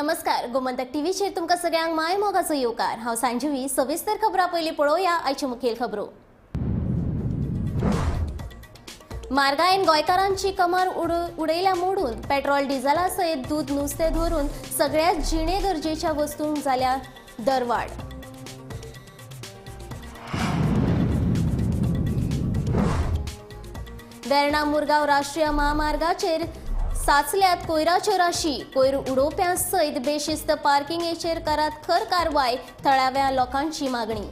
नमस्कार, गोमंतक टीव्हीचेर तुमकां सगळ्यांक माय मोगाचो येवकार. हांव सांजवी. सविस्तर खबरां पयलीं पळोवया आयच्यो मुखेल खबरो. म्हारगायेन गोंयकारांची कमर उडयल्या मोडून. पेट्रोल डिझला सयत दूद नुस्तें धरून सगळ्याच जिणे गरजेच्या वस्तूंक जाल्या दरवाड. वेर्णा मुरगांव राष्ट्रीय महामार्गाचेर साचल्यात कोयराच्यो राशी. कोयर उडोवप्यां सयत बेशिस्त पार्किंगेचेर करात खर कारवाय, थळाव्या लोकांची मागणी.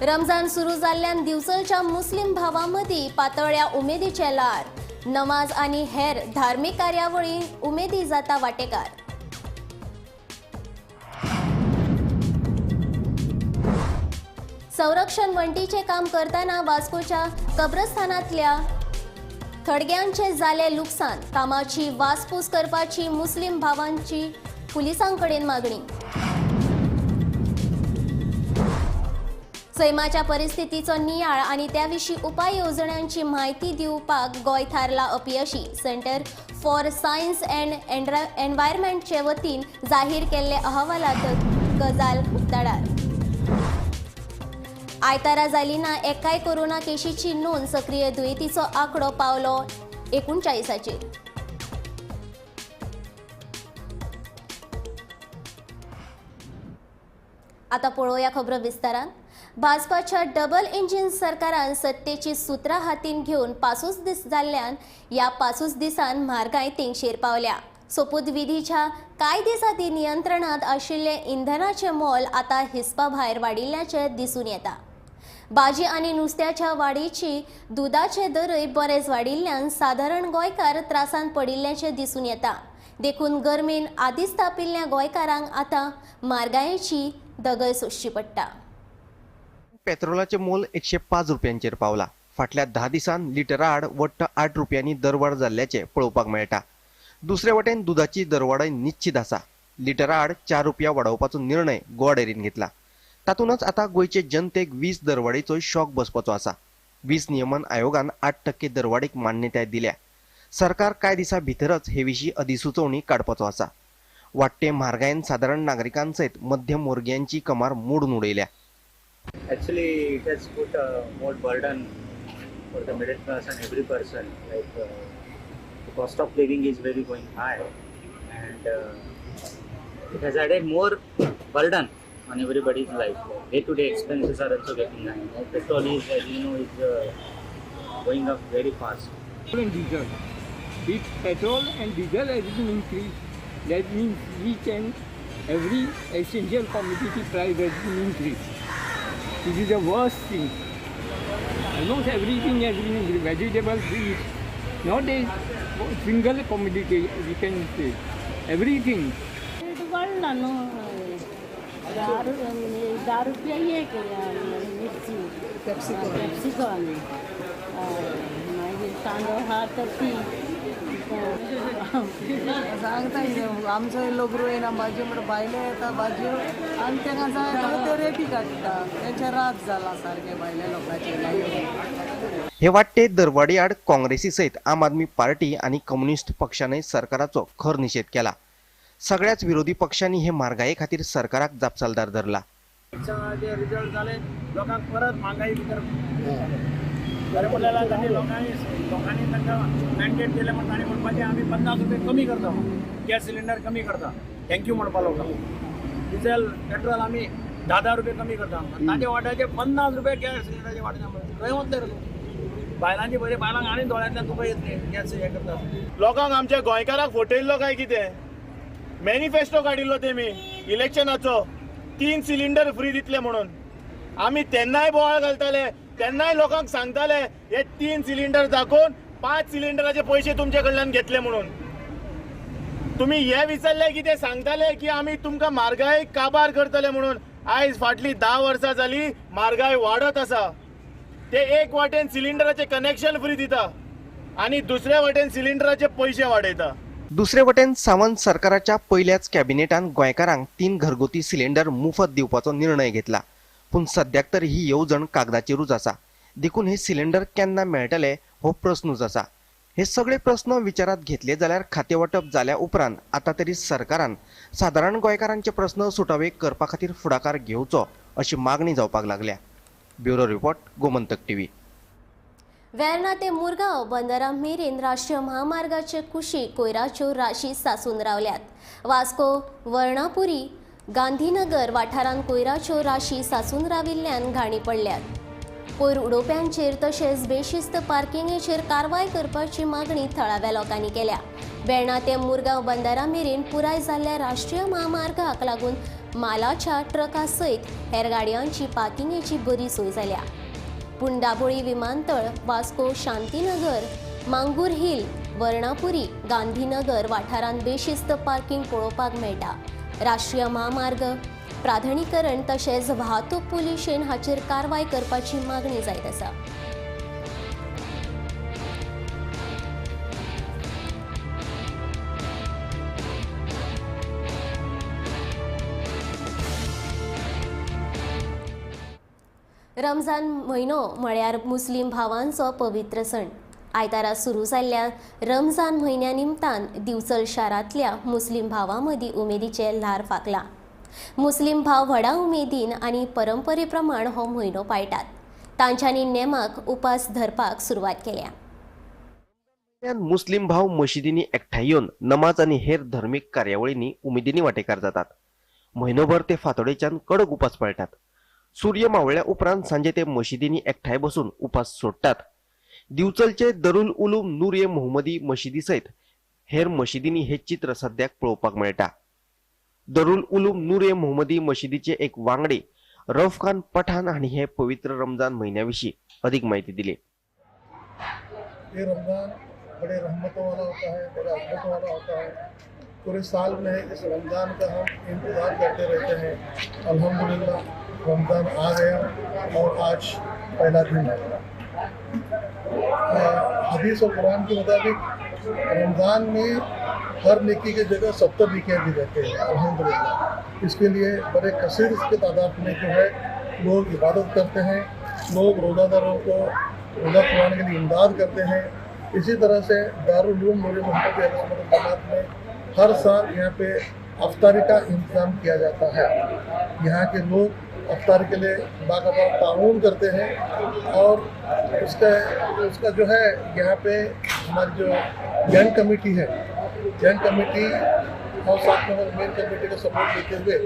रमजान सुरू जाल्ल्यान दिवचलच्या मुस्लिम भावां मदीं पातळ्या उमेदीचें ल्हार. नमाज आनी हेर धार्मीक कार्यावळी उमेदी जाता वाटेकार. संरक्षण वण्टीचें काम करतना वास्कोच्या कब्रस्थानांतल्या थडग्यांचें जालें लुकसाण. कामाची वासपूस करपाची मुस्लिम भावांची पुलिसां कडेन मागणी. सैमाच्या परिस्थितीचो नियाळ आनी त्या विशीं उपाय येवजण्यांची म्हायती दिवपाक गोंय थारला अपयशी. सेंटर फॉर सायन्स अँड एनवायरमेंटचे वतीन जाहीर केल्ले अहवालांत गजाल उक्ताडार. आयतारा जाली ना एकाय कोरोना केशीची नोंद. सक्रीय दुयेंतीचो आंकडो पावलो 39चेर. आता पळोवया खबरो विस्तारान. भाजपाच्या डबल इंजिन सरकारान सत्तेची सुत्रां हातीन घेवन 5 दीस जाल्ल्यान ह्या 5 दिसान म्हारगाय तेंगशेर पावल्या. सोपूतविधीच्या कांय दीस आदीं नियंत्रणांत आशिल्लें इंधनाचें मोल आतां हिसपा भायर वाडिल्ल्याचें दिसून येता. भाजी आनी नुस्त्याच्या वाडीची दुदाचे दरय बरेच वाडिल्ल्यान सादारण गोंयकार त्रासान पडिल्ल्याचें दिसून येता. देखून गरमेन आदींच तापिल्ल्या गोंयकारांक आतां म्हारगायेची दगय सोंसची पडटा. पेट्रोलाचें मोल 105 रुपयांचेर पावला. फाटल्या 10 दिसान लिटरा आड वट्ट 8 रुपयांनी दरवाड जाल्ल्याचें पळोवपाक मेळटा. दुसरे वटेन दुदाची दरवाडय निश्चित आसा. लिटरा आड 4 रुपया वाडोवपाचो निर्णय गोवा डेअरीन घेतला. तातूंतच आतां गोंयचे जनतेक वीज दरवाडीचो शॉक बसपाचो आसा. वीज नियमन आयोगान 8% दरवाडीक मान्यताय दिल्या. सरकार कांय दिसां भितरच हे विशीं अधिसुचोवणी काडपाचो आसा. वाडटे म्हारगायेन सादारण नागरिकां सयत मध्यम वर्गियांची कमार मोडून उडयल्या. Actually, it has put more burden for the middle class and every person. Like the cost of living is very going high, and it has added more burden on everybody's life. Day-to-day expenses are also getting high. Like petrol is, as you know, is going up very fast. Petrol and diesel. With petrol and diesel has been increased, that means each and every essential commodity price has been increased. It is the worst thing. Almost everything has been increased. Vegetables, is not a single commodity we can say. Everything. वाडला न्हू, 10 रुपया हे केल्या मिरची, capsicum, मागीर तांदूळ आहा तर ती सांगता कितें आमचो लोक रोयना भाजयो म्हणटा भायले येता भाजयो आनी तांकां जाय जाल्यार ते रेटी काडटा. तेंचे रात जाला सारकें भायल्या लोकांचे. हे वाडटे दरवाडी आड काँग्रेसी सयत आम आदमी पार्टी आनी कम्युनिस्ट पक्षानय सरकाराचो खर निशेध केला. सगळ्याच विरोधी पक्षांनी हे म्हारगाये खातीर सरकाराक जापसालदार धरला. रिजल्ट जाले लोकांक परत म्हारगाय भितर खरें म्हणल्यार तांणी लोकांनी तांकां मॅन्डेट दिलें म्हण तांणी म्हणपाचें आमी 50 रुपये कमी करता, गॅस सिलिंडर कमी करता, thank you म्हणपा लोकांक. डिझेल पेट्रोल आमी 10-10 रुपये कमी करता, ताजे वाट्याचे 50 रुपये गॅस सिलिंडराचे वाट्याचे. खंय वतले रे तूं? बायलांची बरी बायलांक आनी दोळ्यांतल्यान तुका येतली गॅस हें करता. लोकांक आमच्या गोंयकाराक फटयल्लो काय कितें? मॅनिफेस्टो काडिल्लो तेमी इलेक्शनाचो, 3 सिलिंडर फ्री दितले म्हणून. आमी तेन्नाय बोवाळ घालताले, तेन्नाय लोकांक सांगताले हे 3 सिलिंडर दाखोवन 5 सिलिंडराचे पयशे तुमचे कडल्यान घेतले म्हणून. तुमी हे विसरले की ते सांगताले की आमी तुमकां म्हारगाय काबार करतले म्हणून. आयज फाटली 10 वर्सां जाली म्हारगाय वाडत आसा. ते एक वाटेन सिलिंडराचे कनेक्शन फ्री दिता आनी दुसऱ्या वाटेन सिलिंडराचे पयशे वाडयता. दुसरे वटेन सावंत सरकाराच्या पयल्याच कॅबिनेटान गोंयकारांक 3 घरगुती सिलिंडर मुफत दिवपाचो निर्णय घेतला. पूण सद्याक तर ही येवजण कागदाचेरूच आसा. देखून हे सिलिंडर केन्ना मेळटले हो प्रश्नूच आसा. हे सगळे प्रस्न विचारात घेतले जाल्यार खातें वांटप जाल्या उपरांत आतां तरी सरकारान सादारण गोंयकारांचे प्रस्न सुटावे करपा खातीर फुडाकार घेवचो अशी मागणी जावपाक लागल्या. Bureau report, Gomantak TV. Verna ते मुरगांव बंदरा मेरेन राष्ट्रीय महामार्गाचे कुशीक कोयराच्यो राशी सासून रावल्यात. वास्को, वर्णापुरी, गांधीनगर वाठारांत कोयराच्यो राशी सासून राविल्ल्यान घाणी पडल्यात. कोयर उडोवप्यांचेर तशेंच बेशिस्त पार्किंगेचेर कारवाय करपाची मागणी थळाव्या लोकांनी केल्या. वेर्णा ते मुरगांव बंदरा मेरेन पुराय जाल्ल्या राष्ट्रीय महामार्गाक लागून मालाच्या ट्रका सयत हेर गाडयांची पार्किंगेची बरी सोय जाल्या. पूण दाबोळी विमानतळ, वास्को, शांतीनगर, मांगूर हिल, वर्णापुरी, गांधीनगर वाठारांत बेशिस्त पार्किंग पळोवपाक मेळटा. राष्ट्रीय महामार्ग प्राधिकरण तशेंच वाहतूक पुलिशेन हाचेर कारवाय करपाची मागणी जायत आसा. रमजान म्हयनो म्हळ्यार मुस्लीम भावांचो पवित्र सण. आयतारा सुरू जाल्ल्या रमजान म्हयन्या निमतान दिवचल शारांतल्या मुस्लीम भावां मदीं उमेदीचें ल्हार फांकलां. मुस्लीम भाव व्हडा उमेदीन आनी परंपरे प्रमाण हो म्हयनो पाळटात. तांच्यांनी नेमाक उपास धरपाक सुरवात केल्या. मुस्लीम भाव मशिदींनी एकठांय येवन नमाज आनी हेर धर्मीक कार्यावळींनी उमेदींनी वांटेकार जातात. म्हयनोभर ते फांतोडेच्यान कडक उपास पाळटात. सूर्य मावळ्या उपरांत सांजे ते मशिदींनी एकठांय बसून उपास सोडटात. दिवचलचे दरुल उलूम नूर ए मोहम्मदी मशिदी सयत हेर मशिदींनी हे चित्र सद्याक पळोवपाक मेळटा. दरुल उलूम नूर ए मोहम्मदी मशिदीचे एक वांगडी रफ खान पठाण हांणी हे पवित्र रमजान म्हयन्या विशीं अधिक माहिती दिली. ये रमजान बड़े रहमतों वाला होता है, बड़े अजमतों वाला होता है. पूरे साल में इस रमज़ान का हम इंतज़ार करते रहते हैं. अल्हम्दुलिल्लाह रमज़ान आ गया और आज पहला दिन है. हदीस और कुरान के मुताबिक रमज़ान में हर नेकी की जगह 70 नेकियां दी जाती हैं. अल्हम्दुलिल्लाह इसके लिए बड़े कसीर के तादाद में जो है लोग इबादत करते हैं, लोग रोज़ादारों को रोज़ा खुलाने के लिए इमदाद करते हैं. इसी तरह से दारुल उलूम नूर मोहम्मद जमात में हर साल यहाँ पे अफ्तारी का इंतज़ाम किया जाता है. यहाँ के लोग अफ्तारी के लिए बाकायदा ताउन करते हैं और उसका उसका जो है यहाँ पे हमारी जो यंग कमेटी है, यंग कमेटी और साथ में मेन कमेटी का सपोर्ट लेते हुए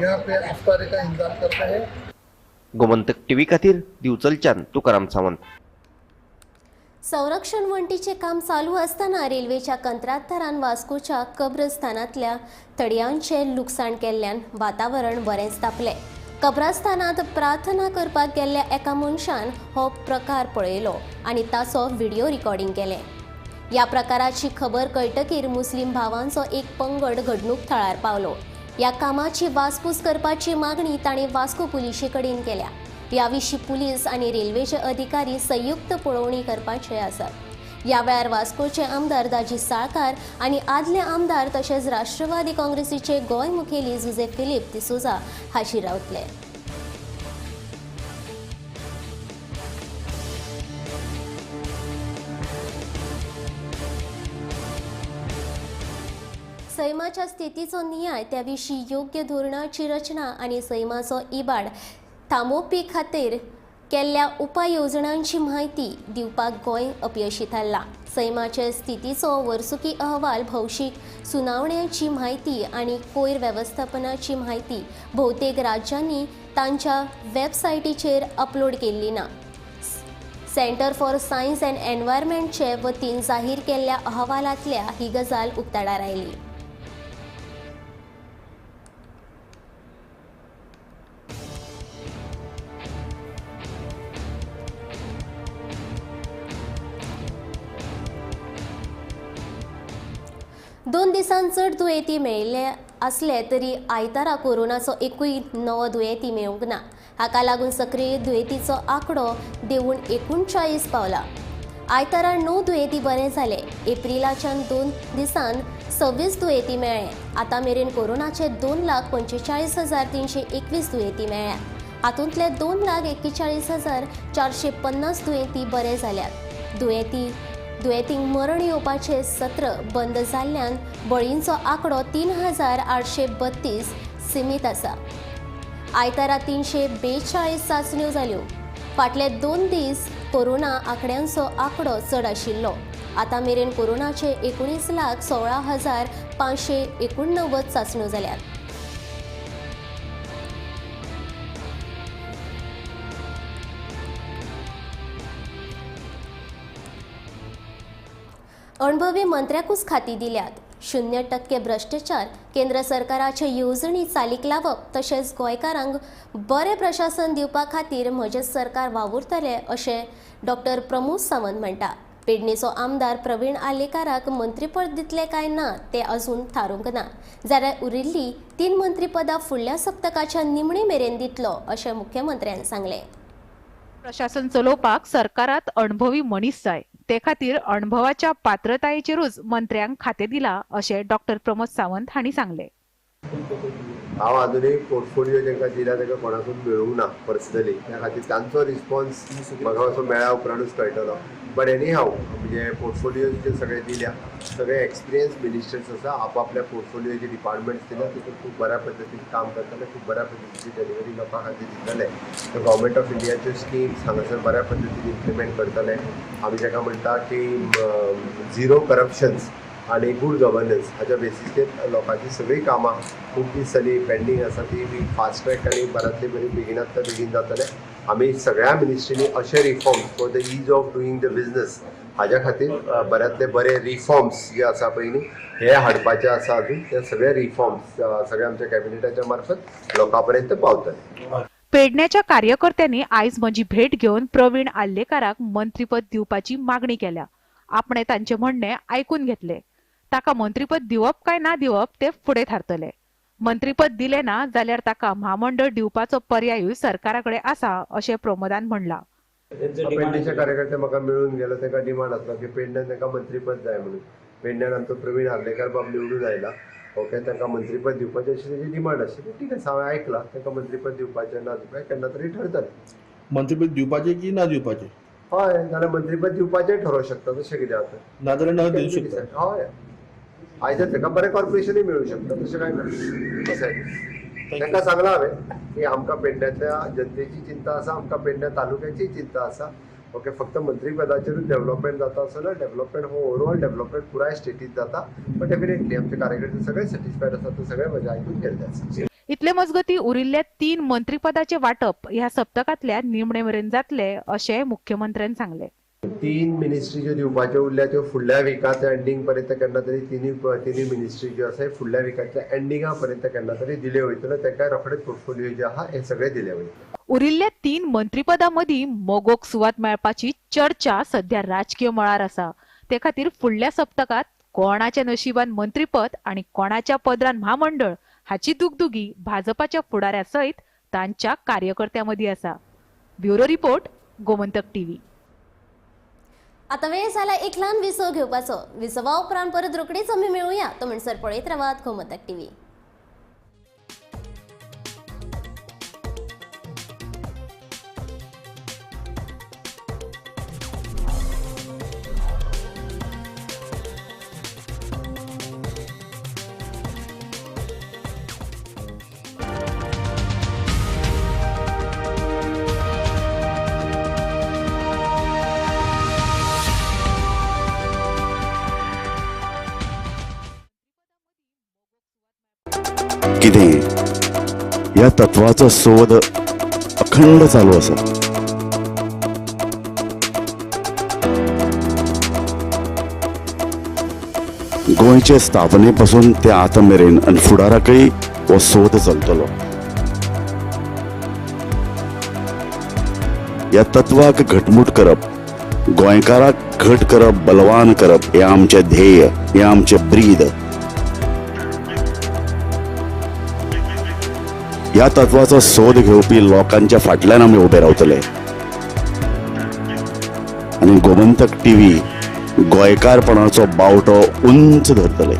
यहाँ पे अफ्तारी का इंतजाम करते हैं. गोमंतक टीव्ही खातीर दिवचलच्यान तुकाराम सावंत. संरक्षण वण्टीचें काम चालू आसतना रेल्वेच्या कंत्राटदारान वास्कोच्या कब्रस्थानांतल्या तळयांचें लुकसाण केल्ल्यान वातावरण बरेंच तापलें. कब्रस्थानांत प्रार्थना करपाक गेल्ल्या एका मनशान हो प्रकार पळयलो आनी ताचो व्हिडिओ रिकॉर्डिंग केलें. ह्या प्रकाराची खबर कळटकीर मुस्लीम भावांचो एक पंगड घडणूक थळार पावलो. ह्या कामाची वासपूस करपाची मागणी तांणी वास्को पुलिशे कडेन केल्या. ह्या विशीं पुलीस आनी रेल्वेचे अधिकारी संयुक्त पळोवणी करपाचे आसात. ह्या वेळार वास्कोचे आमदार दाजी साळकार आनी आदले आमदार तशेंच राष्ट्रवादी काँग्रेसीचे गोंय मुखेली जुझे फिलीप डिसोझा हाजीर रावतले. सैमाच्या स्थितीचो नियाळ, त्या विशीं योग्य धोरणाची रचना आनी सैमाचो इबाड थांबोवपी खातीर केल्ल्या उपाय येवजणांची म्हायती दिवपाक गोंय अपयशी थारलां. सैमाचे स्थितीचो वर्सुकी अहवाल, भौशीक सुनावण्यांची म्हायती आनी कोयर वेवस्थापनाची म्हायती भोवतेक राज्यांनी तांच्या वेबसायटीचेर अपलोड केल्ली ना. सेंटर फॉर सायन्स अँड एनवायरमेंटचे वतीन जाहीर केल्ल्या अहवालांतल्या ही गजाल उक्ताडार आयली. दोन दिसांत चड दुयेंती मेळिल्ले आसले तरी आयतारा कोरोनाचो एकूय नवो दुयेंती मेळूंक ना. हाका लागून सक्रीय दुयेंतीचो आंकडो देंवून 39 पावला. आयतारा 9 दुयेंती बरे जाले. एप्रिलाच्यान 2 दिसांत 26 दुयेंती मेळ्ळे. आतां मेरेन कोरोनाचे 2,45,321 दुयेंती मेळ्ळ्या. हातूंतले 2,41,450 दुयेंती बरे जाल्यात. दुयेंती दुयेंतींक मरण येवपाचें सत्र बंद जाल्ल्यान बळींचो आंकडो 3832 सीमीत आसा. आयतारा 342 चांचण्यो जाल्यो. फाटले 2 दीस कोरोना आंकड्यांचो आंकडो चड आशिल्लो. आतां मेरेन कोरोनाचे 19,16,589 चांचण्यो जाल्यात. अणभवी मंत्र्याकूच खाती दिल्यात. 0% भ्रश्टाचार, केंद्र सरकाराचे येवजणी चालीक लावप तशेंच गोंयकारांक बरें प्रशासन दिवपा खातीर म्हजें सरकार वावुरतलें अशें डॉक्टर प्रमोद सावंत म्हणटा. पेडणेचो आमदार प्रवीण आर्लेकाराक मंत्रीपद दितले काय ना तें अजून थारूंक ना, जाल्यार उरिल्लीं 3 मंत्रीपदां फुडल्या सप्तकाच्या निमणे मेरेन दितलो अशें मुख्यमंत्र्यान सांगलें. प्रशासन चलोवपाक सरकारात अणभवी मनीस जाय, ते खातीर अणभवाच्या पात्रतायेचेरूच मंत्र्यांक खातें दिला अशें डॉक्टर प्रमोद सावंत हांणी सांगलें. हांव आजुनूय पोर्टफोलियो तांकां दिला तांकां कोणाकूच मेळूंक ना पर्सनली, त्या खातीर तांचो रिस्पॉन्स म्हाका असो मेळ्ळ्या उपरांतूच कळटलो. बट एनी हाव म्हणजे पोर्टफोलियो जे सगळे दिल्या सगळे एक्सपिरियन्स मिनिस्टर्स आसा, आपआपल्या पोर्टफोलियोचे डिपार्टमेंट्स दिल्या, तितून खूब बऱ्या पद्दतीन काम करतले, खूब बऱ्या पद्दतीची डिलिव्हरी लोकां खातीर दितले. गव्हर्मेंट ऑफ इंडियाच्यो स्किम्स हांगासर बऱ्या पद्दतीन इम्प्लिमेंट करतले. आमी ताका म्हणटा की झिरो करप्शन्स आनी गूड गव्हर्नन्स हाच्या बेसिसचेर लोकांची सगळीं कामां खूब दीस जाली पेंडींग आसा ती बी फास्ट ट्रॅक आनी बऱ्यांतली बरी बेगिनांतल्या बेगीन जातले. आमी सगळ्या मिनिस्ट्रींनी अशे reforms for the ease of doing the business हाज्या खातीर बऱ्यांतले बरे रिफॉर्म्स जे आसा पळय न्ही हे हाडपाचे आसा अजून. ते सगळे रिफॉर्म्स सगळे आमच्या कॅबिनेटाच्या मार्फत लोकां पर्यंत पावतले. पेडण्याच्या कार्यकर्त्यांनी आयज म्हजी भेट घेवन प्रवीण आर्लेकाराक मंत्रीपद दिवपाची मागणी केल्या. आपणे तांचे म्हणणें आयकून घेतले. ताका मंत्रीपद दिवप काय ना दिवप ते फुडें थारतले. मंत्रीपद दिले ना जाल्यार ताका म्हामंडळ दिवपाचो पर्यायूय सरकारा कडेन आसा अशें प्रमोदान म्हणलां. पेडणेचे कार्यकर्ते म्हाका मेळून गेलो, तांकां डिमांड आसलो की पेडण्यान तांकां मंत्रीपद जाय म्हणून. पेडण्यान आमचो प्रवीण आर्लेकार बाब निवडून आयला, ओके, तांकां मंत्रीपद दिवपाचें अशी तेजी डिमांड आशिल्ली. ठीक आसा, हांवें आयकलां, तांकां मंत्रीपद दिवपाचें ना दिवपाचें केन्ना तरी ठरतलें. मंत्रीपद दिवपाचें की ना दिवपाचें? हय, जाल्यार मंत्रीपद दिवपाचें ठरोवंक शकता, तशें कितें आतां नाजाल्यार ना दिवं शकता. हय, आयज ताका बरें कॉर्पोरेशनूय मेळूं शकता, तशें कांय ना. तांकां सांगलां हांवें की आमकां पेडण्यांतल्या जनतेची चिंता आसा, आमकां पेडण्या तालुक्याची चिंता आसा. ओके, फक्त मंत्रीपदाचेरूच डेव्हलपमेंट जाता असो ना, डेव्हलपमेंट हो ओवरऑल डेव्हलपमेंट पुराय स्टेटीत जाता. बट डेफिनेटली आमचे कार्यकर्ते सगळे सॅटिस्फायड आसा, ते सगळे म्हजें आयकून गेल्ले आसा. इतले मजगती उरिल्ल्या 3 मंत्रीपदाचे वाटप ह्या सप्तकांतल्या निमणे मेरेन जातले अशें मुख्यमंत्र्यान सांगलें. 3 मिनिस्ट्री ज्यो दिवपाच्यो उरल्या त्यो फुडल्या विकाच्या एंडींग पर्यंत केन्ना तरी तिनूय मिनिस्ट्री ज्यो आसा फुडल्या विकाच्या एंडिंगा पर्यंत केन्ना तरी दिल्यो वयतल्यो. तांकां रोखडेच पोर्टफोलियो जे आहा हे सगळे दिले वयतले. उरिल्ल्या 3 मंत्रीपदां मदीं मगोक सुवात मेळपाची चर्चा सध्या राजकीय मळार आसा. ते खातीर फुडल्या सप्तकांत कोणाच्या नशिबान मंत्रीपद आनी कोणाच्या पदरान म्हामंडळ हाची दुगदुगी भाजपाच्या फुडाऱ्या सयत तांच्या कार्यकर्त्यां मदीं आसा. Bureau report, Gomantak TV. आता वेळ झाला एक ल्हान विसव घेवपाचो. विसवा उपरांत परत रोखडीच आमी मेळुया. तो म्हणसर पळयत रावात गोमंतक टीव्ही. कितें ह्या तत्वाचो सोद अखंड चालू आसा. गोंयचे स्थापने पासून ते आतां मेरेन आनी फुडाराकय हो सोद चलतलो. ह्या तत्वाक घटमूट करप, गोंयकाराक घट करप, बलवान करप हें आमचें ध्येय, हें आमचें ब्रीद. ह्या तत्वाचो सोद घेवपी लोकांच्या फाटल्यान आमी उबे रावतले आनी गोमंतक टीव्ही गोंयकारपणाचो बावटो उंच धरतले.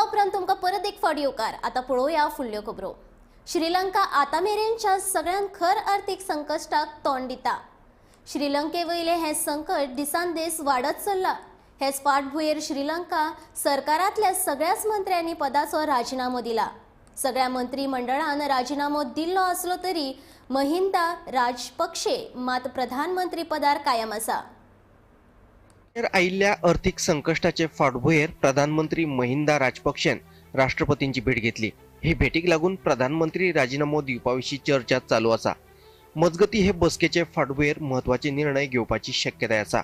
उपरांत तुमकां परत एक फावट येवकार. आतां पळोवया फुडल्यो खबरो. श्रीलंका आतां मेरेनच्या सगळ्यांत खर अर्थीक संकश्टाक तोंड दिता. श्रीलंके वयलें हें संकट दिसान दीस वाडत चल्लां. हेच फाटभुंयेर श्रीलंका सरकारांतल्या सगळ्याच मंत्र्यांनी पदाचो राजिनामो दिला. सगळ्या मंत्रीमंडळान राजिनामो दिल्लो आसलो तरी महिंदा राजपक्षे मात प्रधानमंत्री पदार कायम आसा. आयिल्ल्या अर्थीक संकश्टाचे फाटभुंयेर प्रधानमंत्री महिंदा राजपक्षेन राष्ट्रपतींची भेट घेतली. हे भेटीक लागून प्रधानमंत्री राजिनामो दिवपा विशीं चर्चा चालू आसा. मजगती हे बसकेचे फाटभुंयेर म्हत्वाचे निर्णय घेवपाची शक्यताय आसा.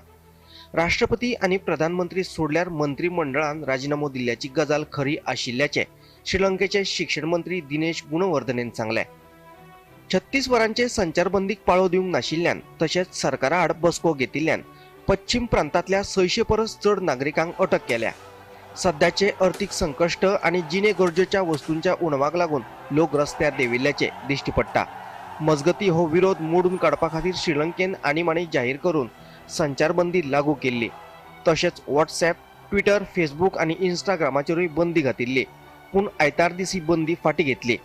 राष्ट्रपती आनी प्रधानमंत्री सोडल्यार मंत्रीमंडळान राजिनामो दिल्ल्याची गजाल खरी आशिल्ल्याचें श्रीलंकेचे शिक्षण मंत्री दिनेश गुणवर्धनेन सांगलें. 36 वरांचे संचारबंदीक पाळो दिवंक नाशिल्ल्यान तशेंच सरकारा आड बसको घेतिल्ल्यान पश्चिम प्रांतांतल्या 600 परस चड नागरिकांक अटक केल्या. सद्याचे अर्थीक संकश्ट आनी जिणे गरजेच्या वस्तूंच्या उणावाक लागून लोक रस्त्यार देंविल्ल्याचे दिश्टी पडटा. मजगती हो विरोध मोडून काडपा खातीर श्रीलंकेन आणीबाणी जाहीर करून संचारबंदी लागू केल्ली. तशेंच व्हॉट्सॲप, ट्विटर, फेसबूक आनी इंस्टाग्रामाचेरूय बंदी घातिल्ली. पूण आयतार दीस ही बंदी फाटीं घेतली.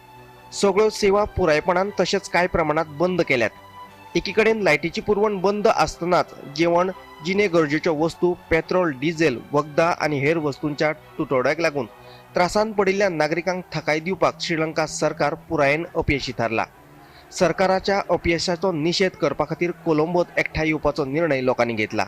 सगळ्यो सेवा पुरायपणान तशेंच कांय प्रमाणांत बंद केल्यात. एकीकडेन लायटीची पुरवण बंद आसतनाच जेवण, जिणे गरजेच्यो वस्तू, पेट्रोल, डिझेल, वखदां आनी हेर वस्तूंच्या तुटवड्याक लागून त्रासांत पडिल्ल्या नागरिकांक थाकाय दिवपाक श्रीलंका सरकार पुरायेन अपयशी थारला. सरकाराच्या अपयशाचो निशेध करपा खातीर कोलंबोत एकठांय येवपाचो निर्णय लोकांनी घेतला.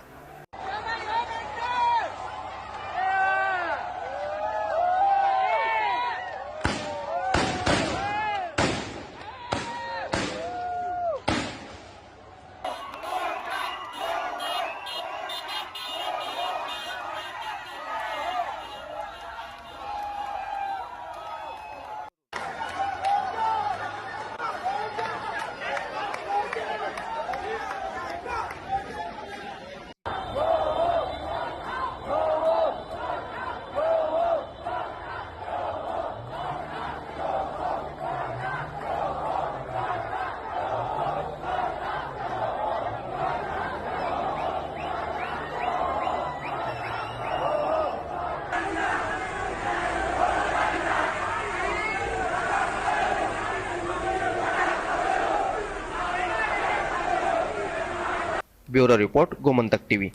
Bureau report, Gomantak TV.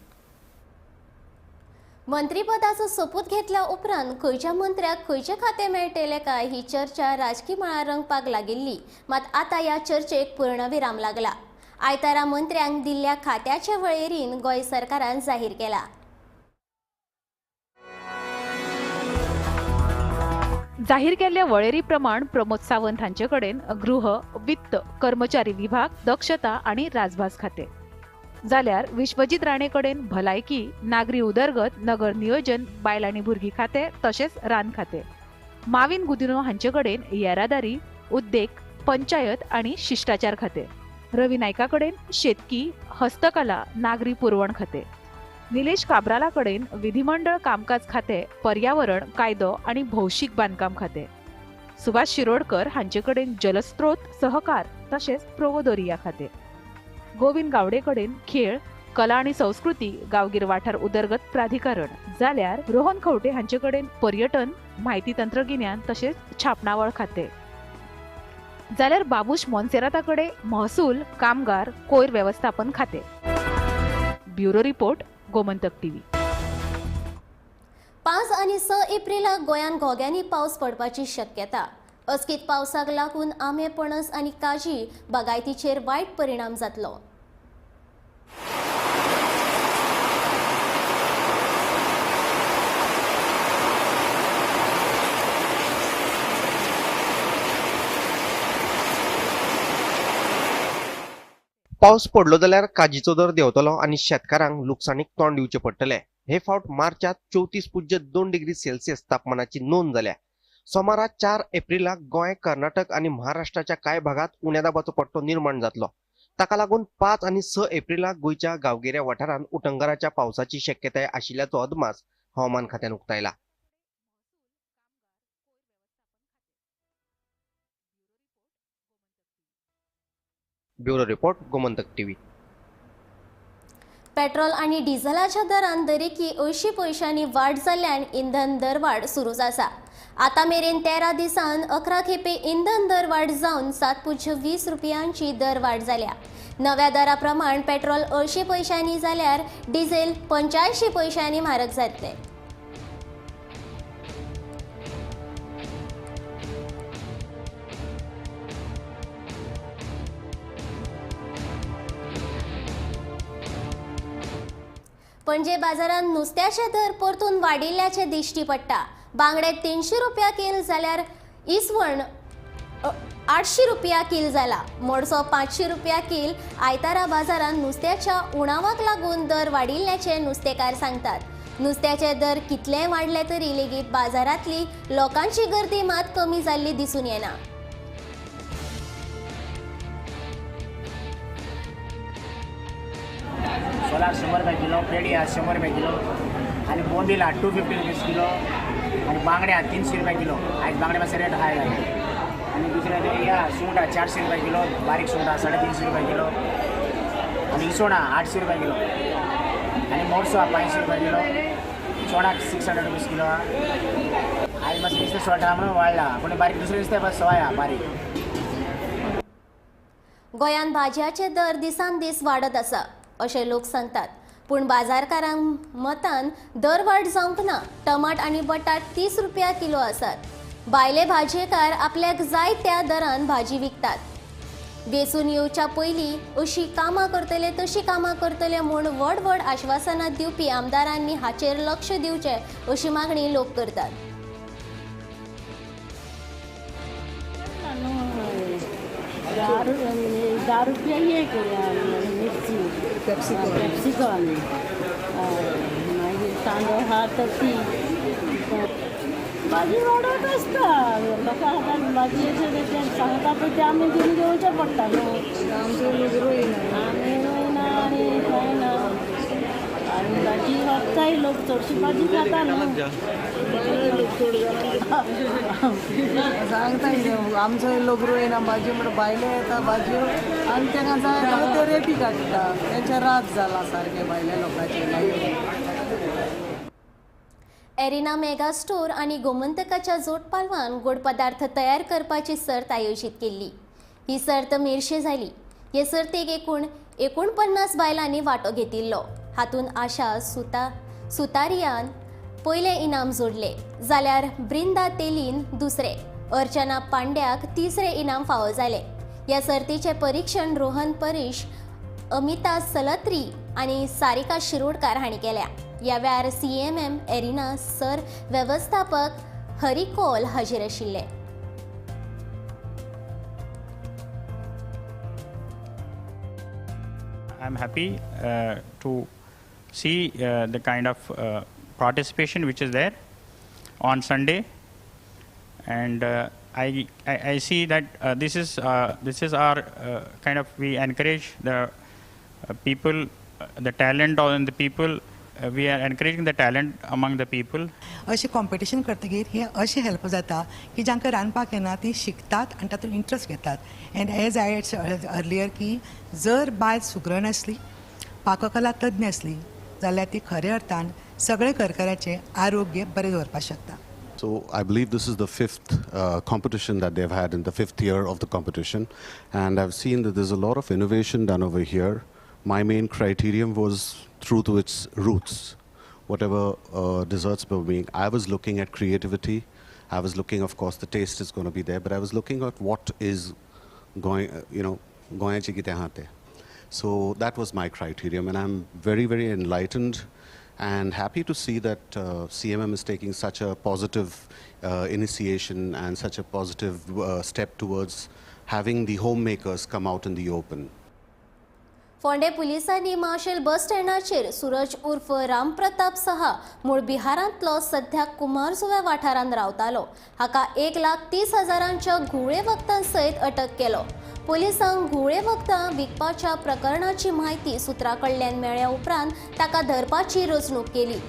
मंत्रीपदाचो सोपूत घेतल्या उपरांत खंयच्या मंत्र्याक खंयचें खातें मेळटलें काय ही चर्चा राजकी मळार रंगपाक लागिल्ली. मात आतां ह्या चर्चेक पूर्णविराम लागला. आयतारा मंत्र्यांक दिल्ल्या खात्याचे वळेरीन गोंय सरकारान जाहीर केला. जाहीर केल्ल्या वळेरी प्रमाण प्रमोद सावंत हांचे कडेन गृह, वित्त, कर्मचारी विभाग, दक्षता आनी राजभास खातें, जाल्यार विश्वजीत राणे कडेन भलायकी, नागरी उदरगत, नगर नियोजन, बायल आनी भुरगीं खातें तशेंच रान खातें, माविन गुदिनो हांचे कडेन येरादारी, उद्देग, पंचायत आनी शिश्टाचार खातें, रवी नायका कडेन शेतकी, हस्तकला, नागरी पुरवण खातें, निलेश काब्राला कडेन विधिमंडळ कामकाज खातें, पर्यावरण, कायदो आनी भौशीक बांदकाम खातें, सुभाष शिरोडकर हांचे कडेन जलस्रोत, सहकार तशेंच प्रोवोदोरिया खातें, गोविंद गावडे कडेन खेळ, कला आनी संस्कृती, गांवगीर वाठार उदरगत प्राधिकरण, जाल्यार रोहन खंवटे हांचे कडेन पर्यटन, म्हायती तंत्रगिन्यान तशेंच छापणावळ खातें, जाल्यार बाबूश मोन्सेराता कडेन महसूल, कामगार, कोयर वेवस्थापन खातें. Bureau report, Gomantak TV. 5 आनी 6 एप्रिलाक गोंयांत घोग्यांनी पावस पडपाची शक्यता. अचकीत पावसाक लागून आंबे, पणस आनी काजी बागायतीचेर वायट परिणाम जातलो. पावस पडलो जाल्यार काजीचो दर देंवतलो आनी शेतकारांक लुकसाणीक तोंड दिवचें पडटलें. हे फावट मार्चांत 34.2 डिग्री सेल्सियस तापमानाची नोंद जाल्या. सोमारा 4 एप्रिलाक गोंय, कर्नाटक आनी महाराष्ट्राच्या कांय भागात उण्या दाबाचो पट्टो निर्माण जातलो. ताका लागून 5 आनी 6 एप्रिलाक गोंयच्या गांवगिऱ्या वाठारांत उटंगाराच्या पावसाची शक्यताय आशिल्ल्याचो अदमास हवामान खात्यान उक्तायला. Bureau report, Gomantak TV. Petrol आनी डिझलाच्या दरान दरेकी 80 पयशांनी वाड जाल्ल्यान इंधन दरवाड सुरूच आसा. आतां मेरेन 13 दिसान 11 खेपे इंधन दरवाड जावन 7.20 रुपयांची दरवाड जाल्या. नव्या दरा प्रमाण पेट्रोल 80 पयशांनी जाल्यार डिझेल 85 पयशांनी म्हारग जातले. पणजे बाजारांत नुस्त्याचे दर परतून वाडिल्ल्याचे दिश्टी पडटा. बांगडे 300 रुपया कील जाल्यार इसवण 800 रुपया कील जाला. मोडसो 500 रुपया कील. आयतारा बाजारांत नुस्त्याच्या उणावाक लागून दर वाडिल्ल्याचे नुस्तेकार सांगतात. नुस्त्याचे दर कितलेय वाडले तरी लेगीत बाजारांतली लोकांची गर्दी मात कमी जाल्ली दिसून येना. सोलार 100 रुपये किलो, पेडी आहा 100 रुपये किलो आनी बोंबील आहा 250 रुपीज किलो आनी बांगडे आहा 300 रुपये किलो. आयज बांगडे मातशे रेट हाय जाले. आनी दुसरें ते या सुंगटां 400 रुपये किलो, बारीक सुंगटां 350 रुपये किलो आनी इसवणां 800 रुपये किलो आनी मोडसो आहा 500 रुपये किलो, चोणाक 600 रुपीज किलो आहा. आयज मातशें नुस्तें सोडटा म्हणून वाडला, पूण बारीक दुसरें नुस्तें सवाय आहा बारीक. गोंयांत भाजयाचे दर दिसान दीस वाडत आसा अशें लोक सांगतात, पूण बाजारकारांक मतान दरवाड जावंक ना. टमाट आनी बटाट 30 रुपया किलो आसात. भायले भाजयेकार आपल्याक जाय त्या दरान भाजी विकतात. वेंचून येवच्या पयलीं अशीं कामां करतले तशीं कामां करतले म्हूण व्हड व्हड आश्वासनां दिवपी आमदारांनी हाचेर लक्ष दिवचें अशी मागणी लोक करतात. 10 रुपया एक मिरची, कॅप्सिकम, मागीर तांदूळ आहा 30. भाजी वाडत आसता, लोकां हातान भाजयेचे ते सांगता पळय ते आमी घेवन घेवचें पडटा न्हू. आमचो लोक रोयना, आमी रोयना आनी कांय ना. आनी भाजी वागताय लोक, चडशी भाजी खाता न्हू. सांगता आमचो लोक रोयना भाजी म्हणून भायले येता भाजयो आनी तांकां जाय जाल्यार ते रेटी काडटा. तेंचे रात जाला सारकें भायल्या लोकांचे. एरिना मेगा स्टोर आनी गोमंतकाच्या जोडपालवान गोड पदार्थ तयार करपाची सर्त आयोजीत केल्ली. ही सर्त मेरशे जाली. हे सर्तीक एकूण 49 बायलांनी वांटो घेतिल्लो. हातूंत आशा सुतारियान पयलें इनाम जोडलें जाल्यार ब्रिंदा तेलीन दुसरें, अर्चना पांड्याक तिसरें इनाम फावो जालें. ह्या सर्तीचें परिक्षण रोहन परीश, अमिता सलत्री आनी सारिका शिरोडकार हांणी केल्या. ह्या वेळार CMM Arena sir वेवस्थापक हरी कौल हाजीर आशिल्ले. I am happy to see the kind of participation which is there on Sunday, and I see that this is our kind of, we encourage the people, the talent on the people. We are encouraging the talent among the people. अशें competition करतकीर हें अशें help जाता की जांकां रांदपाक येना ती शिकतात आनी तातूंत इंट्रस्ट घेतात. And as I had earlier की जर बायल सुगरण आसली, पाककला तज्ञ आसली जाल्यार ती खऱ्या अर्थान सगळे घरकाराचें आरोग्य बरें दवरपाक शकता. So I believe this is the fifth competition that they've had in the fifth year of the competition, and I've seen that there's a lot of innovation done over here. My main criterion was true to its roots. Whatever desserts were being, I was looking at creativity. I was looking, of course, the taste is going to be there, but I was looking at what is going, you know, goyache kite haate. So that was my criterion, and I'm very, very enlightened and happy to see that CMM is taking such a positive initiation and such a positive step towards having the homemakers come out in the open. Ponda पुलिसांनी माशेल बस स्टँडाचेर सूरज उर्फ रामप्रताप सहा मूळ बिहारांतलो सध्या कुमारजुव्या वाठारांत रावतालो हाका 1,30,000 घुंवळे वखदां सयत अटक केलो. पुलिसांक घुंवळे वखदां विकपाच्या प्रकरणाची म्हायती सुत्रां कडल्यान मेळ्ळ्या उपरांत ताका धरपाची रचणूक केली.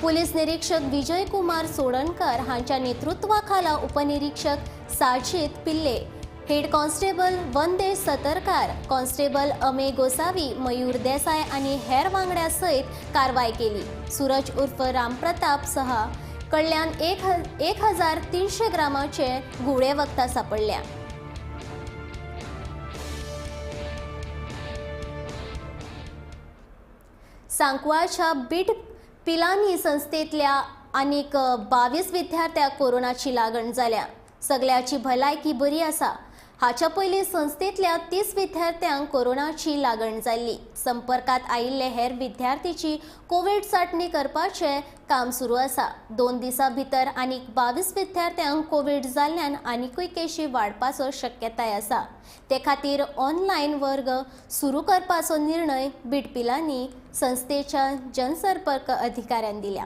पुलीस निरीक्षक विजय कुमार चोडणकर हांच्या नेतृत्वा खाला उपनिरीक्षक साजिद पिल्ले, Head constable Vandesh Satarkar, constable Amey Gosavi, Mayur Desai आनी हेर वांगड्या सयत कारवाय केली. सूरज उर्फ रामप्रताप सहा कडल्यान 1300 ग्रामाचे घुंवळे वखदां सांपडल्या. सांकवाळच्या बीट पिलानी संस्थेतल्या आनीक 22 विद्यार्थ्यांक कोरोनाची लागण जाल्या. सगळ्याची भलायकी बरी आसा. हाच्या पयलीं संस्थेंतल्या 30 विद्यार्थ्यांक कोरोनाची लागण जाल्ली. संपर्कात आयिल्ले हेर विद्यार्थीची कोवीड चांचणी करपाचें काम सुरू आसा. 2 दिसां भितर आनीक 22 विद्यार्थ्यांक कोवीड जाल्ल्यान आनिकूय केशी वाडपाचो शक्यताय आसा. ते खातीर ऑनलायन वर्ग सुरू करपाचो निर्णय बिटपिलानी संस्थेच्या जनसंपर्क अधिकाऱ्यान दिल्या.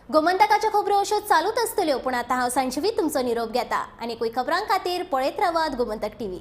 गोमंतकाच्या खबरो अश्यो चालूच आसतल्यो, पूण आतां हांव सांजवी तुमचो निरोप घेता आनी खबरां खातीर पळयत रावात गोमंतक टीव्ही.